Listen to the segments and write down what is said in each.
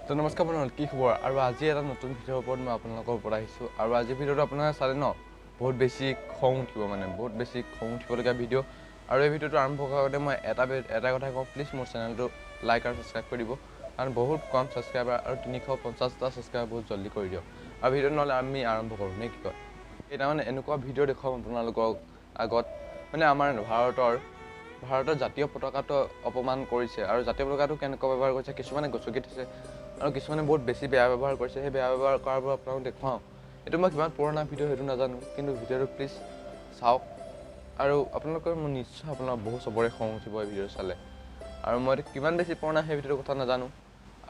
তো নমস্কাৰ বন্ধুসকল, কি খবৰ? আৰু আজি এটা নতুন ভিডিঅ'ৰ ওপৰত মই আপোনালোকৰ ওপৰত আহিছোঁ। আৰু আজি ভিডিঅ'টো আপোনালোকে চালে ন বহুত বেছি খং উঠিব, মানে বহুত বেছি খং উঠিবলগীয়া ভিডিঅ'। আৰু এই ভিডিঅ'টো আৰম্ভ কৰাৰ আগতে মই এটা কথা কওঁ, প্লিজ মোৰ চেনেলটো লাইক আৰু ছাবস্ক্ৰাইব কৰি দিব, কাৰণ বহুত কম ছাবস্ক্ৰাইবাৰ আৰু 350টা ছাবস্ক্ৰাইবাৰ বহুত জল্দি কৰি দিয়ক। আৰু ভিডিঅ'টো নহ'লে আমি আৰম্ভ কৰোঁ নে কি কয়? কেইটামান এনেকুৱা ভিডিঅ' দেখুৱাম আপোনালোকক আগত, মানে আমাৰ ভাৰতৰ জাতীয় পতাকাটো অপমান কৰিছে আৰু জাতীয় পতাকাটো কেনেকুৱা ব্যৱহাৰ কৰিছে, কিছুমানে গচকি থৈছে আৰু কিছুমানে বহুত বেছি বেয়া ব্যৱহাৰ কৰিছে। সেই বেয়া ব্যৱহাৰ কৰাবোৰ আপোনালোকক দেখুৱাওঁ। এইটো মই কিমান পুৰণা ভিডিঅ' সেইটো নাজানো, কিন্তু ভিডিঅ'টো প্লিজ চাওক। আৰু আপোনালোকৰ মোৰ নিশ্চয় আপোনাৰ বহুত চবৰে খং উঠিব এই ভিডিঅ'টো চালে। আৰু মই কিমান বেছি পুৰণা সেই ভিডিঅ'টোৰ কথা নাজানো।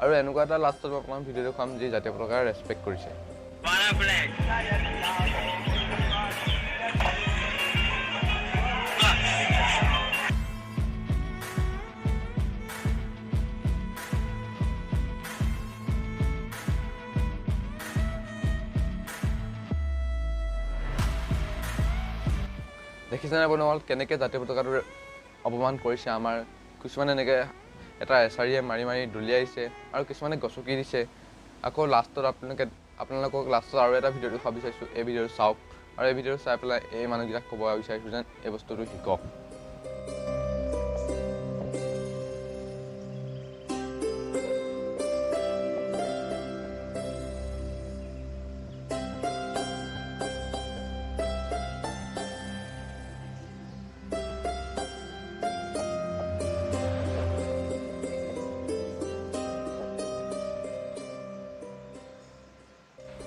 আৰু এনেকুৱা এটা লাষ্টত মই আপোনাক ভিডিঅ' দেখুৱাম যি জাতীয় পতাকাৰ ৰেচপেক্ট কৰিছে। দেখিছেনে বন্ধুসকল কেনেকৈ জাতীয় পতাকাটো অপমান কৰিছে? আমাৰ কিছুমানে এনেকৈ এটা এচাৰিয়ে মাৰি মাৰি দলিয়াইছে আৰু কিছুমানে গচকি দিছে। আকৌ লাষ্টত আপোনালোকক লাষ্টত আৰু এটা ভিডিঅ' দেখুৱাব বিচাৰিছোঁ, এই ভিডিঅ'টো চাওক। আৰু এই ভিডিঅ'টো চাই পেলাই এই মানুহকেইটাক ক'ব বিচাৰিছোঁ যেন এই বস্তুটো শিকক।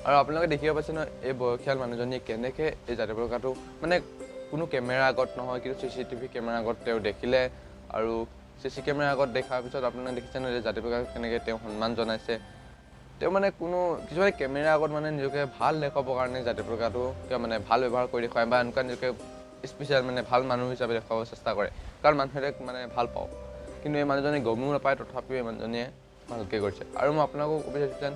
আৰু আপোনালোকে দেখিব পাইছে নহয় এই বয়সীয়াল মানুহজনীয়ে কেনেকৈ এই জাতীয় পতাকাটো, মানে কোনো কেমেৰা আগত নহয়, কিন্তু CCTV camera আগত তেওঁ দেখিলে। আৰু CC camera আগত দেখাৰ পিছত আপোনালোকে দেখিছে নহয় যে জাতীয় পতাকাটো কেনেকৈ তেওঁ সন্মান জনাইছে। তেওঁ মানে কোনো কিছুমানে কেমেৰা আগত মানে নিজকে ভাল দেখুৱাবৰ কাৰণে জাতীয় পতাকাটো কিবা মানে ভাল ব্যৱহাৰ কৰি দেখুৱায় বা এনেকুৱা নিজকে স্পেচিয়েল মানে ভাল মানুহ হিচাপে দেখুৱাব চেষ্টা কৰে, কাৰণ মানুহে মানে ভাল পাওঁ। কিন্তু এই মানুহজনে গমো নাপায়, তথাপিও এই মানুহজনীয়ে ভালকৈ কৰিছে। আৰু মই আপোনালোকক ক'ব বিচাৰিছোঁ যেন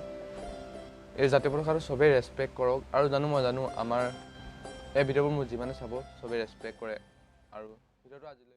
এই জাতীয় পতাকাটো চবেই ৰেচপেক্ট কৰক। আৰু জানো মই জানো আমাৰ এই ভিডিঅ'বোৰ মোৰ যিমানে চাব চবেই ৰেচপেক্ট কৰে। আৰু ভিডিঅ'টো আজিলৈ